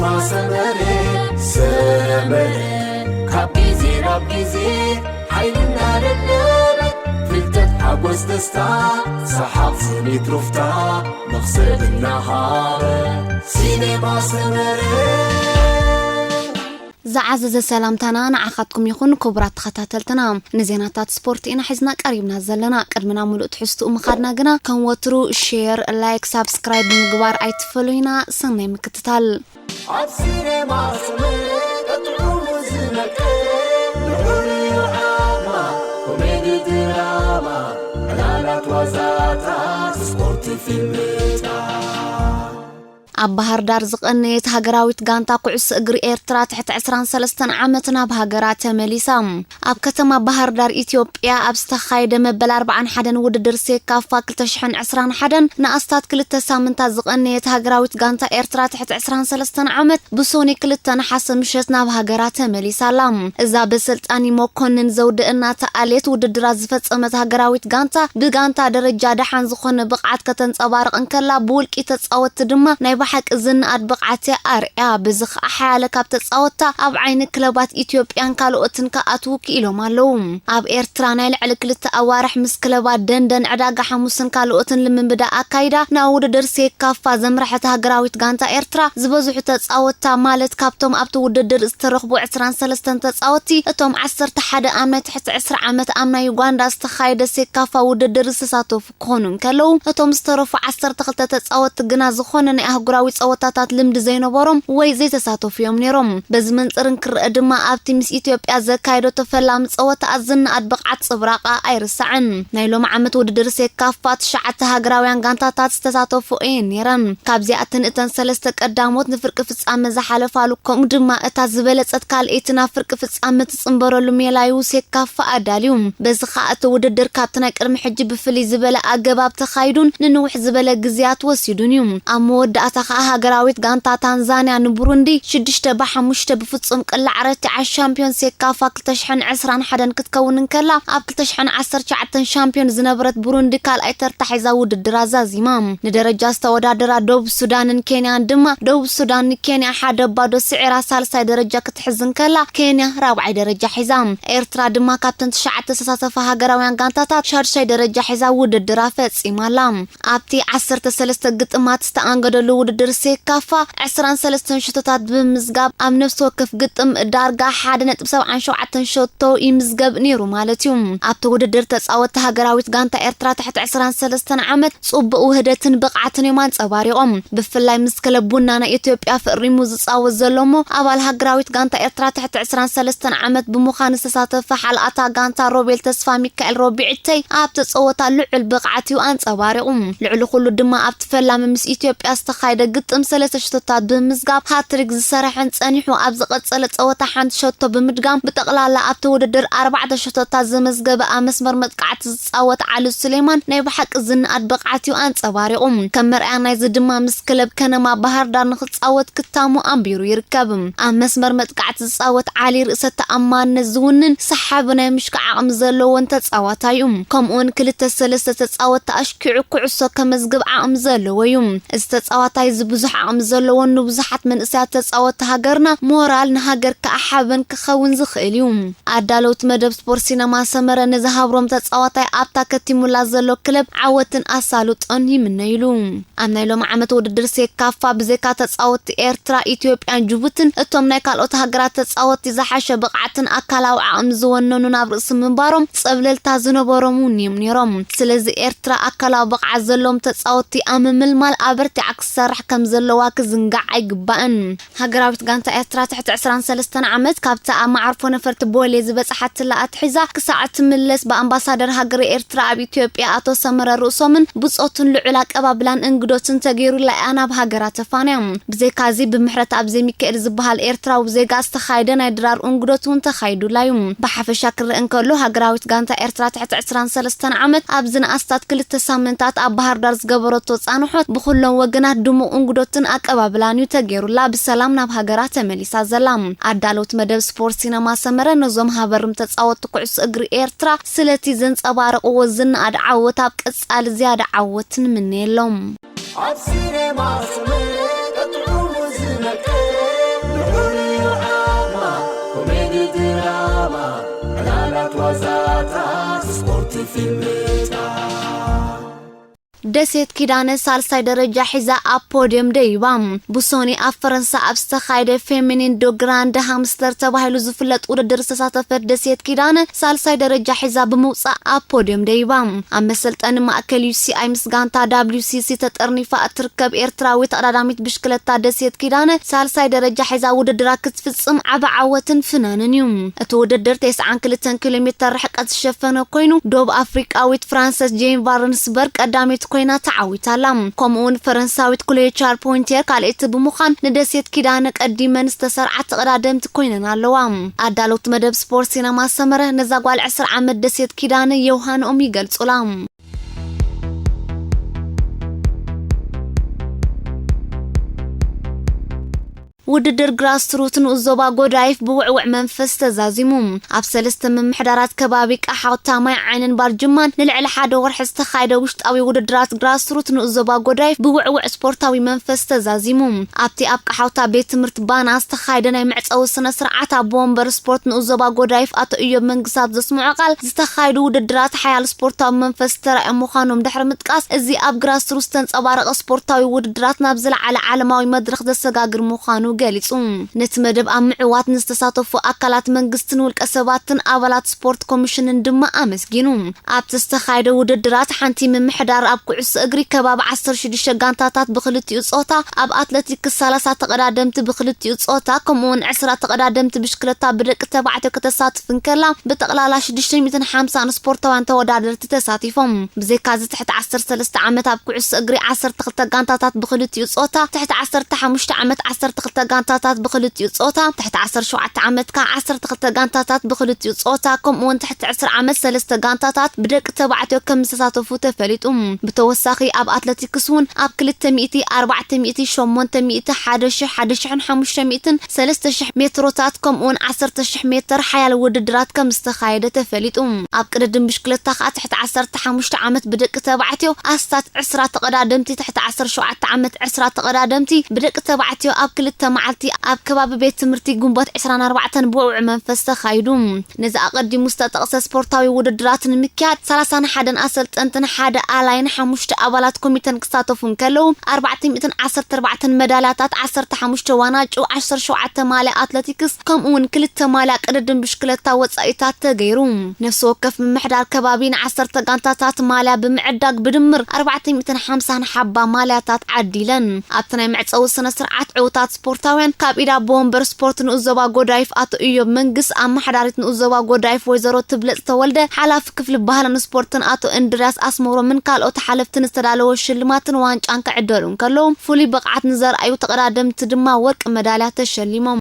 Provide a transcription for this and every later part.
ማሰመረ ሰመረ ካብ ግዜ ናብ ግዜ ሓይልና ደለበ ፍልጠት ሓጎስ ደስታ ሰሓቕ ስኒት ሩፍታ መኽሰብ እናሃበ ሲኔማ ሰመረ። ዝዓዘዘ ሰላምታና ንዓኻትኩም ይኹን ክቡራት ተኸታተልትና። ንዜናታት ስፖርት ኢና ሒዝና ቀሪብና ዘለና። ቅድሚ ናብ ምሉእ ትሕዝትኡ ምኻድና ግና ከም ወትሩ ሼር፣ ላይክ፣ ሳብስክራይብ ብምግባር ኣይትፈሉይና። ሰናይ ምክትታል። ኣብ ሲኔማ ስምዒት ጥዑሙ ዝነቅል ልዑል እዩ ዓቕማ ኮሜዲ ድራማ ዕላላት ዋዛታት ስፖርት ፊልምታት ኣብ ባህር ዳር ዝቐነየት ሃገራዊት ጋንታ ኩዕሶ እግሪ ኤርትራ ትሕቲ ዕስራን ሰለስተን ዓመት ናብ ሃገራ ተመሊሳ። ኣብ ከተማ ባህር ዳር ኢትዮጵያ ኣብ ዝተኻየደ መበል ኣርባዓን ሓደን ውድድር ሴካፋ ክልተ ሽሕን ዕስራን ሓደን ንኣስታት ክልተ ሳምንታት ዝቐነየት ሃገራዊት ጋንታ ኤርትራ ትሕቲ ዕስራን ሰለስተን ዓመት ብሶኒ ክልተ ነሓሰ ምሸት ናብ ሃገራ ተመሊሳ ኣላ። እዛ በሰልጣኒ መኮንን ዘውደ እናተኣልየት ውድድራ ዝፈጸመት ሃገራዊት ጋንታ ብጋንታ ደረጃ ደሓን ዝኾነ ብቕዓት ከተንጸባርቕ እንከላ ብውልቂ ተጻወትቲ ድማ ናይ ብሓቂ ዝነኣድ ብቕዓት እያ ኣርያ። በዚ ኸኣ ሓያለ ካብ ተጻወትታ ኣብ ዓይኒ ክለባት ኢትዮጵያን ካልኦትን ክኣትዉ ክኢሎም ኣለዉ። ኣብ ኤርትራ ናይ ልዕሊ ክልተ ኣዋርሕ ምስ ክለባት ደንደን፣ ዕዳጋ ሓሙስን ካልኦትን ልምምዳ ኣካይዳ ናብ ውድድር ሴካፋ ዘምረሐት ሃገራዊት ጋንታ ኤርትራ ዝበዝሑ ተጻወትታ ማለት ካብቶም ኣብቲ ውድድር ዝተረኽቡ ዕስራን ሰለስተን ተጻወትቲ እቶም ዓሰርተ ሓደ ኣብ ናይ ትሕቲ ዕስራ ዓመት ኣብ ናይ ዩጋንዳ ዝተኻየደ ሴካፋ ውድድር ዝተሳተፉ ክኾኑ እንከለዉ እቶም ዝተረፉ ዓሰርተ ክልተ ተጻወትቲ ግና ዝኾነ ናይ ኣህጉራዊ ጸወታታት ልምዲ ዘይነበሮም ወይ ዘይተሳተፉ እዮም ነይሮም። በዚ መንጽር እንክረአ ድማ ኣብቲ ምስ ኢትዮጵያ ዘካየደቶ ፈላሚ ጸወታ ዝነኣድ ብቕዓት ጽብራቓ ኣይርሳዕን። ናይ ሎሚ ዓመት ውድድር ሴካፋ ትሽዓተ ሃገራውያን ጋንታታት ዝተሳተፉ እየን ነይረን። ካብዚኣተን እተን ሰለስተ ቀዳሞት ንፍርቂ ፍጻመ ዝሓለፋሉ ከምኡ ድማ እታ ዝበለጸት ካልኣይቲ ናብ ፍርቂ ፍጻመ ትጽንበረሉ ሜላዩ ሴካፋ ኣዳልዩ። በዚ ኸኣ እቲ ውድድር ካብቲ ናይ ቅድሚ ሕጂ ብፍልይ ዝበለ ኣገባብ ተኻይዱን ንንውሕ ዝበለ ግዜያት ወሲዱን እዩ። ኣብ መወዳእታ ኸኣ ሃገራዊት ጋንታ ታንዛንያ ንቡሩንዲ ሽዱሽተ ብሓሙሽተ ብፍጹም ቅላዕ ረቲዓ ሻምፒዮን ሴካፋ ክልተ ሽሕን ዕስራን ሓደን ክትከውን እንከላ ኣብ ክልተ ሽሕን ዓሰርተ ትሽዓተን ሻምፒዮን ዝነበረት ቡሩንዲ ካልኣይ ተርታ ሒዛ ውድድር ኣዛዚማ። ንደረጃ ዝተወዳደራ ደቡብ ሱዳንን ኬንያን ድማ ደቡብ ሱዳን ንኬንያ ሓደ ባዶ ስዒራ ሳልሳይ ደረጃ ክትሕዝ እንከላ ኬንያ ራብዓይ ደረጃ ሒዛ። ኤርትራ ድማ ካብተን ትሽዓተ ዝተሳተፋ ሃገራውያን ጋንታታት ሻድሻይ ደረጃ ሒዛ ውድድራ ፈጺማ ኣላ። ኣብቲ ዓሰርተ ሰለስተ ግጥማት ዝተኣንገደሉ ውድድር ሴካፋ ዕስራን ሰለስተን ሸቶታት ብምምዝጋብ ኣብ ነፍሲ ወከፍ ግጥም ዳርጋ ሓደ ነጥቢ ሰብዓን ሸውዓተን ሸቶ ይምዝገብ ነይሩ ማለት እዩ። ኣብቲ ውድድር ተጻወትቲ ሃገራዊት ጋንታ ኤርትራ ትሕቲ ዕስራን ሰለስተን ዓመት ጽቡቕ ውህደትን ብቕዓትን እዮም ኣንጸባሪቖም። ብፍላይ ምስ ክለብ ቡና ናይ ኢትዮጵያ ፈሪሙ ዝጻወት ዘሎ እሞ ኣባል ሃገራዊት ጋንታ ኤርትራ ትሕቲ ዕስራን ሰለስተን ዓመት ብምዃን ዝተሳተፈ ሓልኣታ ጋንታ ሮቤል ተስፋ ሚካኤል ሮቢዕተይ ኣብቲ ጸወታ ልዑል ብቕዓት እዩ ኣንጸባሪቑ። ልዕሊ ኩሉ ድማ ኣብቲ ፈላሚ ምስ ኢትዮጵያ ዝተኻየደ ግጥም ሰለስተ ሸቶታት ብምምዝጋብ ሃትሪክ ዝሰረሐን ጸኒሑ ኣብ ዝቐጸለ ጸወታ ሓንቲ ሸቶ ብምድጋም ብጠቕላላ ኣብቲ ውድድር ኣርባዕተ ሸቶታት ዘመዝገበ ኣብ መስመር መጥቃዕቲ ዝጻወት ዓሊ ሱሌማን ናይ ብሓቂ ዝነኣድ ብቕዓት እዩ ኣንጸባሪቑ። ከም መርኣያ ናይዚ ድማ ምስ ክለብ ከነማ ባህር ዳር ንኽጻወት ክታሙ ኣንቢሩ ይርከብ። ኣብ መስመር መጥቃዕቲ ዝጻወት ዓሊ ርእሰ ተኣማንነት ዝውንን ሰሓቢ ናይ ምሽካዕ ዓቕሚ ዘለዎን ተጻዋታይ እዩ። ከምኡውን ክልተ ሰለስተ ተጻወትቲ ኣሽኪዑ ኩዕሶ ከመዝግብ ዓቕሚ ዘለዎ እዩ። እዚ ተጻዋታይ እዚ ብዙሕ ዓቕሚ ዘለዎን ንብዙሓት መንእሰያት ተጻወትቲ ሃገርና ሞራል ንሃገር ከኣ ሓበን ክኸውን ዝኽእል እዩ። ኣዳለውቲ መደብ ስፖርት ሲነማ ሰመረ ነዚ ሃብሮም ተጻዋታይ ኣብታ ከቲሙላ ዘሎ ክለብ ዓወትን ኣሳልጦን ይምነይሉ። ኣብ ናይ ሎሚ ዓመት ውድድር ሴካፋ ብዘይካ ተጻወትቲ ኤርትራ፣ ኢትዮጵያን ጅቡትን እቶም ናይ ካልኦት ሃገራት ተጻወትቲ ዝሓሸ ብቕዓትን ኣካላዊ ዓቕሚ ዝወነኑን ኣብ ርእሲ ምንባሮም ጸብለልታ ዝነበሮም እውን እዮም ነይሮም። ስለዚ ኤርትራ ኣካላዊ ብቕዓት ዘለዎም ተጻወትቲ ኣብ ምምልማል ኣበርቲዓ ክትሰርሕ ከም ዘለዋ ክዝንጋዕ ኣይግባእን። ሃገራዊት ጋንታ ኤርትራ ትሕቲ ዕስራን ሰለስተን ዓመት ካብታ ኣብ መዓርፎ ነፈርቲ ቦሌ ዝበጽሓትላ ኣትሒዛ ክሳዕ እትምለስ ብኣምባሳደር ሃገረ ኤርትራ ኣብ ኢትዮጵያ ኣቶ ሰመረ ርእሶምን ብጾቱን ልዑል ኣቀባብላን እንግዶትን ተገይሩላ እያ ናብ ሃገራ ተፋንያ። ብዘይካዚ ብምሕረት ኣብ ዘይሚካኤል ዝበሃል ኤርትራዊ ዜጋ ዝተኻየደ ናይ ድራር እንግዶት እውን ተኻይዱላ እዩ። ብሓፈሻ ክረአ እንከሎ ሃገራዊት ጋንታ ኤርትራ ትሕቲ ዕስራን ሰለስተን ዓመት ኣብዚ ንኣስታት ክልተ ሳምንታት ኣብ ባህር ዳር ዝገበረቶ ጻንሖት ብኹሎም ወገናት ድሙቕ እንግዶትን ኣቀባብላን እዩ ተገይሩላ ብሰላም ናብ ሃገራ ተመሊሳ ዘላ። ኣዳለውቲ መደብ ስፖርት ሲነማ ሰመረ ነዞም ሃበርም ተጻወትቲ ኩዕሶ እግሪ ኤርትራ ስለቲ ዘንጸባረቕዎ ዝነኣድ ዓወት ኣብ ቀጻሊ ዝያዳ ዓወት ንምነየሎም። ኣብ ሲኔማ ስምዒት ጥዑሙ ዝነቅል ደሴት ኪዳነ ሳልሳይ ደረጃ ሒዛ ኣብ ፖድየም ደይባ። ብሶኒ ኣብ ፈረንሳ ኣብ ዝተኻየደ ፌሚኒን ዶ ግራንድ ሃምስተር ተባሂሉ ዝፍለጥ ውድድር ዝተሳተፈት ደሴት ኪዳነ ሳልሳይ ደረጃ ሒዛ ብምውጻእ ኣብ ፖድየም ደይባ። ኣብ መሰልጠኒ ማእከል ዩ ሲ ኣይ ምስ ጋንታ ደብሊው ሲ ሲ ተጠርኒፋ እትርከብ ኤርትራዊት ተቐዳዳሚት ብሽክለታ ደሴት ኪዳነ ሳልሳይ ደረጃ ሒዛ ውድድራ ክትፍጽም ዓቢ ዓወትን ፍናንን እዩ። እቲ ውድድር ተስዓን ክልተን ኪሎ ሜተር ርሕቀት ዝሸፈነ ኮይኑ፣ ዶብ ኣፍሪቃዊት ፍራንሰስ ጄን ቫረንስበርግ ቀዳመይቲ ኮይና ተዓዊታ ኣላ። ከምኡውን ፈረንሳዊት ክሎየ ቻርፖንቲየር ካልኣይቲ ብምዃን ንደሴት ኪዳነ ቀዲመን ዝተሰርዓ ተቐዳደምቲ ኮይነን ኣለዋ። ኣዳለውቲ መደብ ስፖርት ሲነማ ሰመረ ነዛ ጓል ዕስራ ዓመት ደሴት ኪዳነ የውሃንኦም ይገልጹላ። ውድድር ግራስሩት ንኡስ ዞባ ጎዳይፍ ብውዕውዕ መንፈስ ተዛዚሙ። ኣብ ሰለስተ ምምሕዳራት ከባቢ ቃሓውታ፣ ማይ ዓይንን ባርጅማን ንልዕሊ ሓደ ወርሒ ዝተኻየደ ውሽጣዊ ውድድራት ግራስሩት ንኡስ ዞባ ጎዳይፍ ብውዕውዕ ስፖርታዊ መንፈስ ተዛዚሙ። ኣብቲ ኣብ ቃሓውታ ቤት ትምህርቲ ባና ዝተኻየደ ናይ መዕጸዊ ስነ ስርዓት፣ ኣቦ ወንበር ስፖርት ንኡስ ዞባ ጎዳይፍ ኣቶ እዮብ መንግስት ኣብ ዘስምዖ ቃል፣ ዝተኻየዱ ውድድራት ሓያል ስፖርታዊ መንፈስ ዝተራእየ ምዃኖም ድሕሪ ምጥቃስ፣ እዚ ኣብ ግራስሩት ዝተንጸባረቐ ስፖርታዊ ውድድራት ናብ ዝለዓለ ዓለማዊ መድረኽ ዘሰጋግር ምዃኑ ገሊጹ። ነቲ መደብ ኣብ ምዕዋት ንዝተሳተፉ ኣካላት መንግስትን ውልቀ ሰባትን ኣባላት ስፖርት ኮሚሽንን ድማ ኣመስጊኑ። ኣብቲ ዝተኻየደ ውድድራት ሓንቲ ምምሕዳር ኣብ ኩዕሶ እግሪ ከባቢ ዓሰርተ ሽዱሽተ ጋንታታት ብክልቲኡ ጾታ፣ ኣብ ኣትለቲክስ ሰላሳ ተቐዳደምቲ ብክልቲኡ ጾታ፣ ከምኡውን ዕስራ ተቐዳደምቲ ብሽክለታ ብደቂ ተባዕትዮ ከተሳትፍ እንከላ፣ ብጠቕላላ ሽዱሽተ ሚእትን ሓምሳን ስፖርታውያን ተወዳደርቲ ተሳቲፎም። ብዘይካ እዚ ትሕቲ ዓሰርተ ሰለስተ ዓመት ኣብ ኩዕሶ እግሪ ዓሰርተ ክልተ ጋንታታት ብክልቲኡ ጾታ፣ ትሕቲ ዓሰርተ ሓሙሽተ ዓመት ዓሰርተ ክልተ ጋንታታት ብክልቲኡ ጾታ፣ ትሕቲ ዓሰርተ ሸውዓተ ዓመት ከኣ ዓሰርተ ክልተ ጋንታታት ብክልቲኡ ጾታ፣ ከምኡውን ትሕቲ ዕስራ ዓመት ሰለስተ ጋንታታት ብደቂ ተባዕትዮ ከም ዝተሳተፉ ተፈሊጡ። ብተወሳኺ ኣብ ኣትለቲክስ እውን ኣብ ክልተ ሚእቲ፣ ኣርባዕተ ሚእቲ፣ ሸሞንተ ሚእቲ፣ ሓደ ሺሕ፣ ሓደ ሺሕን ሓሙሽተ ሚእትን፣ ሰለስተ ሺሕ ሜትሮታት ከምኡውን ዓሰርተ ሺሕ ሜትር ሓያል ውድድራት ከም ዝተኻየደ ተፈሊጡ። ኣብ ቅድድም ብሽክለታ ከኣ ትሕቲ ዓሰርተ ሓሙሽተ ዓመት ብደቂ ተባዕትዮ ኣስታት ዕስራ ተቐዳደምቲ፣ ትሕቲ ዓሰርተ ሸውዓተ ዓመት ዕስራ ተቐዳደምቲ ብደቂ ተባዕትዮ ኣብ ክልተ መዓልቲ ኣብ ከባቢ ቤት ትምህርቲ ግንቦት ዕስራን ኣርባዕተን ብውዕውዕ መንፈስ ተኻይዱ። ነዚ ኣቐዲሙ ዝተጠቕሰ ስፖርታዊ ውድድራት ንምክያድ ሰላሳን ሓደን ኣሰልጠንትን ሓደ ኣላይን ሓሙሽተ ኣባላት ኮሚተን ክሳተፉ እንከለዉ፣ ኣርባዕተ ሚእትን ዓሰርተ ኣርባዕተን መዳልያታት፣ ዓሰርተ ሓሙሽተ ዋናጩ፣ ዓሰርተ ሸውዓተ ማልያ ኣትለቲክስ፣ ከምኡ እውን ክልተ ማልያ ቅድድም ብሽክለታ ወጻኢታት ተገይሩ። ነፍሲ ወከፍ ምምሕዳር ከባቢ ንዓሰርተ ጋንታታት ማልያ ብምዕዳግ ብድምር ኣርባዕተ ሚእትን ሓምሳን ሓባ ማልያታት ዓዲለን። ኣብቲ ናይ መዕጸዊ ስነ ስርዓት ዕውታት ስፖርታውያን ካብ ኢድ ኣቦ ወንበር ስፖርት ንኡስ ዞባ ጎዳይፍ ኣቶ ኢዮብ መንግስ፣ ኣመሓዳሪት ንኡስ ዞባ ጎዳይፍ ወይዘሮ ትብለጽ ተወልደ፣ ሓላፊ ክፍሊ ባህልን ስፖርትን ኣቶ እንድርያስ ኣስመሮምን ካልኦት ሓለፍትን ዝተዳለወ ሽልማትን ዋንጫን ክዕደሉ እንከለዉ፣ ፍሉይ ብቕዓት ንዘርኣዩ ተቐዳደምቲ ድማ ወርቂ መዳልያ ተሸሊሞም።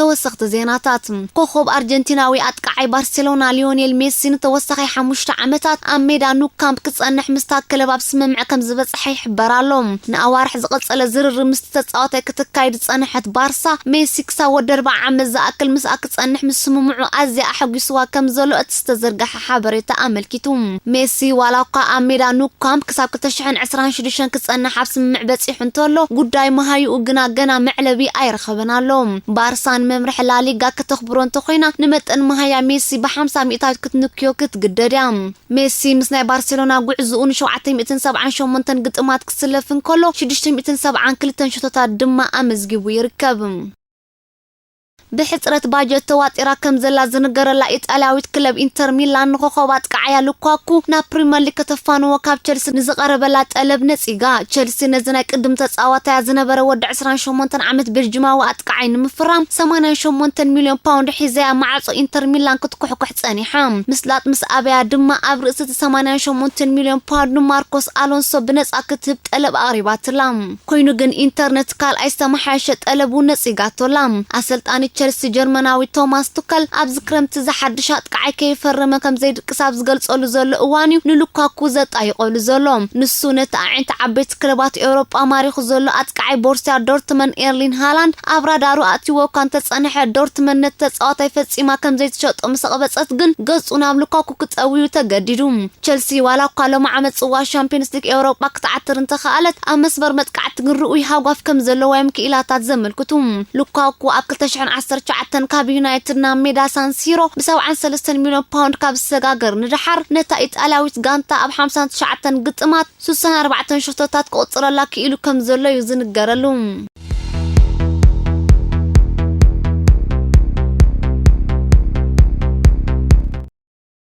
ተወሰኽቲ ዜናታት። ኮኾብ ኣርጀንቲናዊ ኣጥቃዓይ ባርሴሎና ሊዮኔል ሜሲ ንተወሳኺ ሓሙሽተ ዓመታት ኣብ ሜዳ ኑ ካምፕ ክጸንሕ ምስታ ክለብ ኣብ ስምምዕ ከም ዝበጽሐ ይሕበር ኣሎ። ንኣዋርሕ ዝቐጸለ ዝርርብ ምስቲ ተጻዋታይ ክትካየድ ዝጸንሐት ባርሳ፣ ሜሲ ክሳብ ወዲ ኣርብዓ ዓመት ዝኣክል ምስኣ ክጸንሕ ምስ ስምምዑ ኣዝያ ኣሐጒስዋ ከም ዘሎ እቲ ዝተዘርግሐ ሓበሬታ ኣመልኪቱ። ሜሲ ዋላ እኳ ኣብ ሜዳ ኑ ካምፕ ክሳብ ክልተ ሽሕን ዕስራን ሽዱሽተን ክጸንሕ ኣብ ስምምዕ በጺሑ እንተሎ፣ ጉዳይ መሃይኡ ግና ገና መዕለቢ ኣይረኸበን ኣሎ። ባርሳ ንመምርሒ ላሊጋ ከተኽብሮ እንተኾይና፣ ንመጠን መሃያ ሜሲ ብሓምሳ ሚእታዊት ክትንክዮ ክትግደድ እያ። ሜሲ ምስ ናይ ባርሴሎና ጉዕዝኡ ንሸውዓተ ሚእትን ሰብዓን ሸሞንተን ግጥማት ክስለፍ እንከሎ፣ ሽዱሽተ ሚእትን ሰብዓን ክልተን ሽቶታት ድማ ኣመዝጊቡ ይርከብ። ብሕጽረት ባጀት ተዋጢራ ከም ዘላ ዝንገረላ ኢጣልያዊት ክለብ ኢንተር ሚላን፣ ንኮኾብ ኣጥቃዓያ ሉካኩ ናብ ፕሪመር ሊግ ከተፋንዎ ካብ ቸልሲ ንዝቐረበላ ጠለብ ነጺጋ። ቸልሲ ነዚ ናይ ቅድም ተጻዋታያ ዝነበረ ወዲ ዕስራን ሸሞንተን ዓመት ቤልጅማዊ ኣጥቃዓይ ንምፍራም ሰማንያን ሸሞንተን ሚልዮን ፓውንድ ሒዘያ ማዕጾ ኢንተር ሚላን ክትኩሕኩሕ ጸኒሓ። ምስላጥ ምስ ኣበያ ድማ ኣብ ርእሲ እቲ ሰማንያን ሸሞንተን ሚልዮን ፓውንድ ንማርኮስ ኣሎንሶ ብነጻ ክትህብ ጠለብ ኣቕሪባትላ። ኮይኑ ግን ኢንተር ነቲ ካልኣይ ዝተመሓየሸ ጠለቡ ነጺጋቶላ። ኣሰልጣኒ ቸልሲ ጀርመናዊ ቶማስ ቱከል ኣብዚ ክረምቲ እዚ ሓድሽ ኣጥቃዓይ ከይፈረመ ከም ዘይድቅስ ኣብ ዝገልጸሉ ዘሎ እዋን እዩ ንሉካኩ ዘጣይቐሉ ዘሎ። ንሱ ነቲ ኣዒንቲ ዓበይቲ ክለባት ኤውሮጳ ማሪኹ ዘሎ ኣጥቃዓይ ቦርሲያ ዶርትመን ኤርሊን ሃላንድ ኣብ ራዳሩ ኣእትይዎ እኳ እንተጸንሐ፣ ዶርትመን ነቲ ተጻዋታይ ፈጺማ ከም ዘይትሸጦ ምስ ኣቕበጸት ግን ገጹ ናብ ሉካኩ ክጸውዩ ተገዲዱ። ቸልሲ ዋላ እኳ ሎሚ ዓመት ጽዋ ሻምፒዮንስ ሊግ ኤውሮጳ ክትዓትር እንተኸኣለት፣ ኣብ መስመር መጥቃዕቲ ግን ርኡይ ሃጓፍ ከም ዘለዋ እዮም ክኢላታት ዘመልክቱ። ሉካኩ ኣብ ክልተ ሽሕን ዓሰርተ ዓሰርተ ትሽዓተ ካብ ዩናይትድ ናብ ሜዳ ሳንሲሮ ብ ሰብዓን ሰለስተን ሚልዮን ፓውንድ ካብ ዝሰጋገር ንደሓር፣ ነታ ኢጣልያዊት ጋንታ ኣብ ሓምሳን ትሽዓተን ግጥማት ስሳን ኣርባዕተን ሸቶታት ክቑጽረላ ክኢሉ ከም ዘሎ እዩ ዝንገረሉ።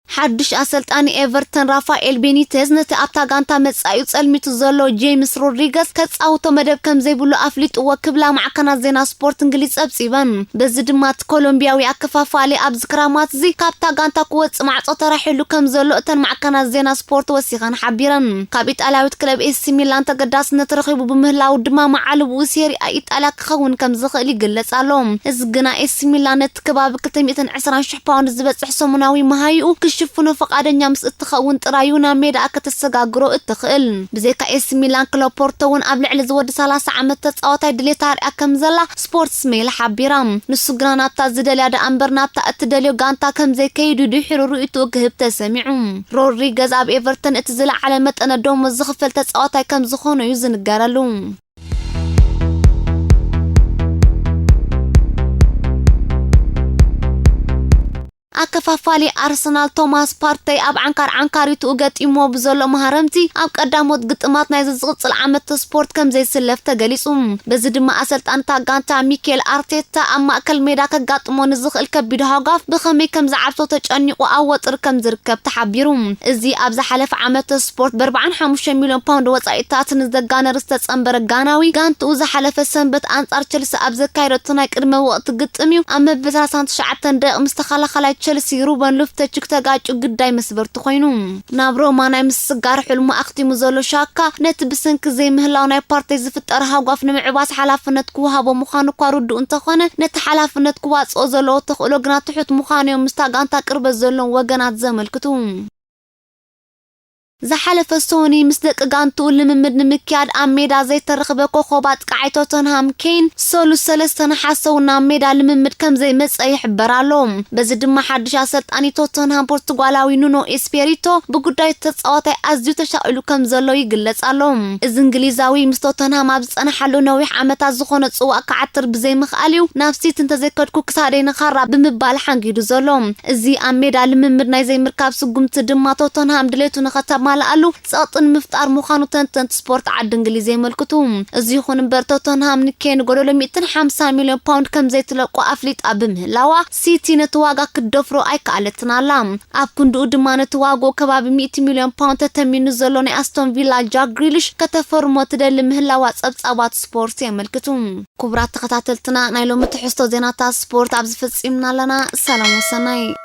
ሓድሽ ኣሰልጣኒ ኤቨርተን ራፋኤል ቤኒቴዝ ነቲ ኣብታ ጋንታ መጻኢኡ ጸልሚቱ ዘሎ ጄምስ ሮድሪገስ ከጻውቶ መደብ ከም ዘይብሉ ኣፍሊጥዎ ክብላ ማዕከናት ዜና ስፖርት እንግሊዝ ጸብጺበን። በዚ ድማ እቲ ኮሎምቢያዊ ኣከፋፋሊ ኣብዚ ክራማት እዚ ካብታ ጋንታ ክወጽእ ማዕጾ ተራሒሉ ከም ዘሎ እተን ማዕከናት ዜና ስፖርት ወሲኸን ሓቢረን። ካብ ኢጣልያዊት ክለብ ኤሲ ሚላን ተገዳስነት ረኺቡ ብምህላው ድማ መዓልብኡ ሴሪ አ ኢጣልያ ክኸውን ከም ዝኽእል ይግለጽ ኣሎ። እዚ ግና ኤሲ ሚላን ነቲ ከባቢ ክልተ ሚእትን ዕስራን ሽሕ ፓውንድ ዝበጽሕ ሰሙናዊ መሃይኡ ክሽፍኖ ፈቓደኛ ምስ እትኸውን ጥራይ እዩ ናብ ሜዳኣ ከተሰጋግሮ እትኽእል። ብዘይካ ኤሲ ሚላን፣ ክለብ ፖርቶ እውን ኣብ ልዕሊ ዝወዲ ሰላሳ ዓመት ተጻዋታይ ድሌታ ኣርያ ከም ዘላ ስፖርትስ ሜይል ሓቢራ። ንሱ ግና ናብታ ዝደልያ ደኣ እምበር ናብታ እትደልዮ ጋንታ ከም ዘይከይዱ ድሒሩ ርእይትኡ ክህብ ተሰሚዑ። ሮድሪገዝ ኣብ ኤቨርተን እቲ ዝለዓለ መጠነ ደሞዝ ዝኽፈል ተጻዋታይ ከም ዝኾነ እዩ ዝንገረሉ። ኣከፋፋሊ ኣርሰናል ቶማስ ፓርተይ ኣብ ዓንካር ዓንካሪትኡ ገጢምዎ ብዘሎ ማህረምቲ ኣብ ቀዳሞት ግጥማት ናይዚ ዝቕጽል ዓመት ስፖርት ከም ዘይስለፍ ተገሊጹ። በዚ ድማ ኣሰልጣንታ ጋንታ ሚኬል ኣርቴታ ኣብ ማእከል ሜዳ ከጋጥሞ ንዝኽእል ከቢድ ሃጓፍ ብኸመይ ከም ዝዓብሶ ተጨኒቑ ኣብ ወጥሪ ከም ዝርከብ ተሓቢሩ። እዚ ኣብ ዝሓለፈ ዓመት ስፖርት ብ ኣርባዓን ሓሙሽተ ሚልዮን ፓውንድ ወጻኢታት ንዘጋነር ዝተጸንበረ ጋናዊ ጋንትኡ ዝሓለፈ ሰንበት ኣንጻር ቸልሲ ኣብ ዘካየደቶ ናይ ቅድመ ወቕቲ ግጥም እዩ ኣብ መበል ሰላሳን ትሽዓተን ደቂቕ ምስ ተኸላኸላይ ቸልሲ ሩበን ሉፍተችክ ተጋጩ ግዳይ መስበርቱ ኮይኑ። ናብ ሮማ ናይ ምስጋር ሕልሙ ኣኽቲሙ ዘሎ ሻካ ነቲ ብሰንኪ ዘይምህላው ናይ ፓርተይ ዝፍጠር ሃጓፍ ንምዕባስ ሓላፍነት ክወሃቦ ምዃኑ እኳ ርዱእ እንተኾነ፣ ነቲ ሓላፍነት ክዋጽኦ ዘለዎ ተኽእሎ ግና ትሑት ምዃኑ እዮም ምስታ ጋንታ ቅርበት ዘለዎም ወገናት ዘመልክቱ። ዝሓለፈ ሶኒ ምስ ደቂ ጋንትኡ ልምምድ ንምክያድ ኣብ ሜዳ ዘይተረኽበ ኮኾብ ኣጥቃዓይ ቶተንሃም ኬን፣ ሰሉስ ሰለስተ ነሓሰ እውን ናብ ሜዳ ልምምድ ከም ዘይመጸ ይሕበር ኣሎ። በዚ ድማ ሓድሽ ኣሰልጣኒ ቶተንሃም ፖርቱጋላዊ ኑኖ ኤስፔሪቶ ብጉዳይ ተጻዋታይ ኣዝዩ ተሻቒሉ ከም ዘሎ ይግለጽ ኣሎ። እዚ እንግሊዛዊ ምስ ቶተንሃም ኣብ ዝጸንሓሉ ነዊሕ ዓመታት ዝኾነ ጽዋእ ክዓትር ብዘይምኽኣል እዩ ናብ ሲቲ እንተዘይከድኩ ክሳደይ ንኻራ ብምባል ሓንጊዱ ዘሎ። እዚ ኣብ ሜዳ ልምምድ ናይ ዘይምርካብ ስጉምቲ ድማ ቶተንሃም ድሌቱ ንኸተማልኣሉ ጸቕጢ ንምፍጣር ምዃኑ ተንተንቲ ስፖርት ዓዲ እንግሊዝ የመልክቱ። እዚ ይኹን እምበር ቶተንሃም ንኬን ጎደሎ ሚእትን ሓምሳ ሚልዮን ፓውንድ ከም ዘይትለቆ ኣፍሊጣ ብምህላዋ፣ ሲቲ ነቲ ዋጋ ክትደፍሮ ኣይከኣለትን ኣላ። ኣብ ክንድኡ ድማ ነቲ ዋግኡ ከባቢ ሚእቲ ሚልዮን ፓውንድ ተተሚኑ ዘሎ ናይ ኣስቶን ቪላ ጃክ ግሪሊሽ ከተፈርሞ ትደሊ ምህላዋ ጸብጻባት ስፖርት የመልክቱ። ክቡራት ተኸታተልትና፣ ናይ ሎሚ ትሕዝቶ ዜናታት ስፖርት ኣብዚ ፈጺምና ኣለና። ሰላም ወሰናይ።